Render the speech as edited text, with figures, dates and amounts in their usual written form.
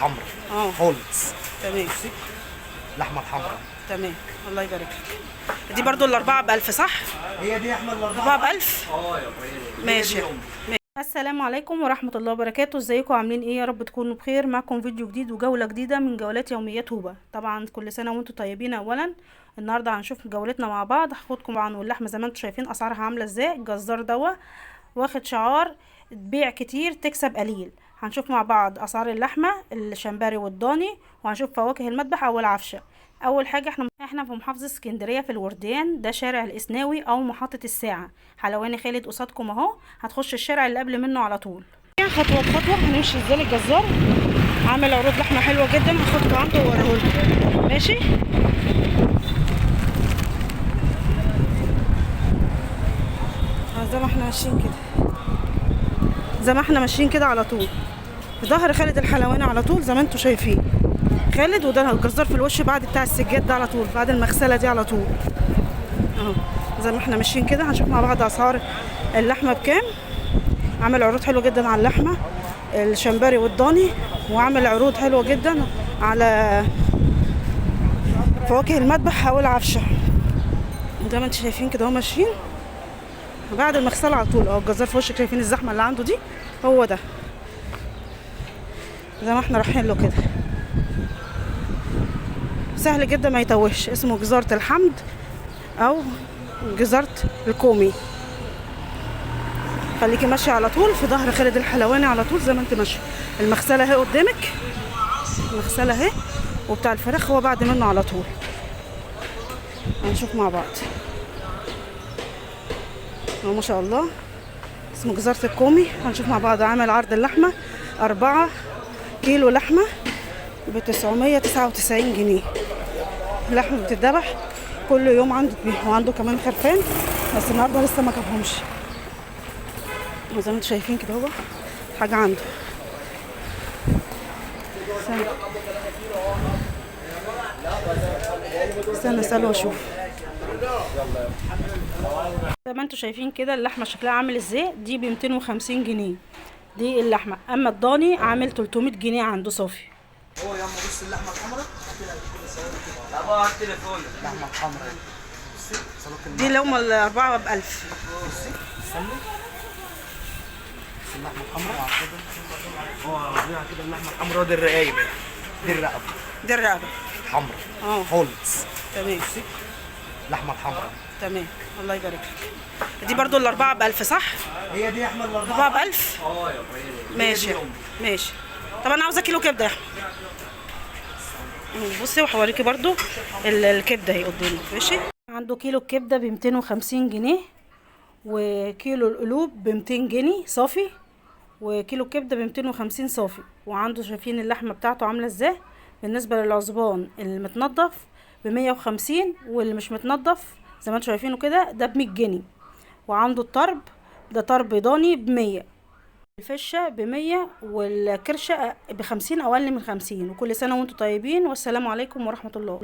حمراء. اه. خالص. تمام. بصي اللحمة الحمراء. تمام، الله يبارك لك. دي برضو الاربعة بألف صح؟ هي دي يا احمد الاربعة أربعة بألف. ماشي. السلام عليكم ورحمة الله وبركاته. ازيكم عاملين ايه؟ يا رب تكونوا بخير. معكم فيديو جديد وجولة جديدة من جولات يوميات هوبا. طبعا كل سنة وانتم طيبين. اولا النهاردة هنشوف جولتنا مع بعض، هاخدكم طبعا واللحمة زي ما انتم شايفين اسعارها عاملة ازاي. الجزار دوا واخد شعار تبيع كتير تكسب قليل. هنشوف مع بعض اسعار اللحمة الشمبري والضاني، وهنشوف فواكه المذبح او العفشة. اول حاجة احنا في محافظة اسكندرية في الورديان، ده شارع الاسناوي او محطة الساعة، حلواني خالد قصادكم اهو. هتخش الشارع اللي قبل منه على طول. خطوة بخطوة هنمشي ازاي. الجزار عامل عروض لحمه حلوة جدا، هاخدكم عنده واوريهولكم. ماشي. زي ما احنا ماشيين كده، زي ما احنا ماشيين كده على طول في ظهر خالد الحلواني على طول زي ما انتم شايفين خالد، وده الجزار في الوش بعد بتاع السجاد ده على طول، بعد المغسلة دي على طول اهو. زي ما احنا ماشيين كده هنشوف مع بعض اسعار اللحمة بكام. عامل عروض حلوة جدا على اللحمة الشمبري والضاني، وعامل عروض حلوة جدا على فواكه المذبح او العفشه. زي ما انتم شايفين كده اهو ماشيين بعد المغسلة على طول اهو. الجزار في وشك، شايفين الزحمة اللي عنده دي؟ هو ده زي ما احنا رايحين له كده. سهل جدا ما يتوهش. اسمه جزارة الحمد او جزارة الكومي. خليكي ماشية على طول في ظهر خالد الحلواني على طول زي ما انت ماشية. المغسلة اهي قدامك، المغسلة اهي، وبتاع الفراخ هو بعد منه على طول. هنشوف مع بعض اهو ما شاء الله. اسمه جزارة الكومي. هنشوف مع بعض. عامل عرض اللحمة 4 كيلو لحمه ب999 جنيه. لحمه بتتذبح كل يوم عنده ذبيحة، وعنده كمان خرفان بس النهارده لسه ما جابهمش. وزي ما انتم شايفين كده اهو حاجة عنده. استنى اساله واشوف. زي ما انتم شايفين كده اللحمة شكلها عامل ازاي. دي ب250 جنيه دي اللحمة. اما الضاني عامل 300 جنيه عنده صافي. هو يا عم بص اللحمة الحمراء. طبعا التليفون اللحمة الحمراء بصي صلاة دي اللي هما الاربعة ب1000. بصي استني بص اللحمة الحمراء هو ربيعة كده. اللحمة الحمراء دي الرقايب، دي الرقبة، دي الرقبة حمراء. اه خالص. تمام. بصي اللحمة الحمراء. تمام، الله يبارك لك. دي برضو الاربعة ب1000 صح؟ هي دي يا احمد الاربعة الاربعة ب1000. ماشي ماشي. طب انا عاوزه كيلو كبده يا احمد. بصي وحواليكي برضو الكبده اهي قدامك. ماشي. عنده كيلو الكبده ب250 جنيه، وكيلو القلوب ب200 جنيه صافي، وكيلو الكبده ب250 صافي. وعنده شايفين اللحمة بتاعته عامله ازاي. بالنسبة للعصبان المتنضف ب150، واللي مش متنضف زي ما انتم شايفينه كده ده ب100 جنيه. وعنده الطرب ده طرب ضاني ب100، الفشه ب100، والكرشه ب50 او اقل من 50. وكل سنة وانتم طيبين، والسلام عليكم ورحمة الله.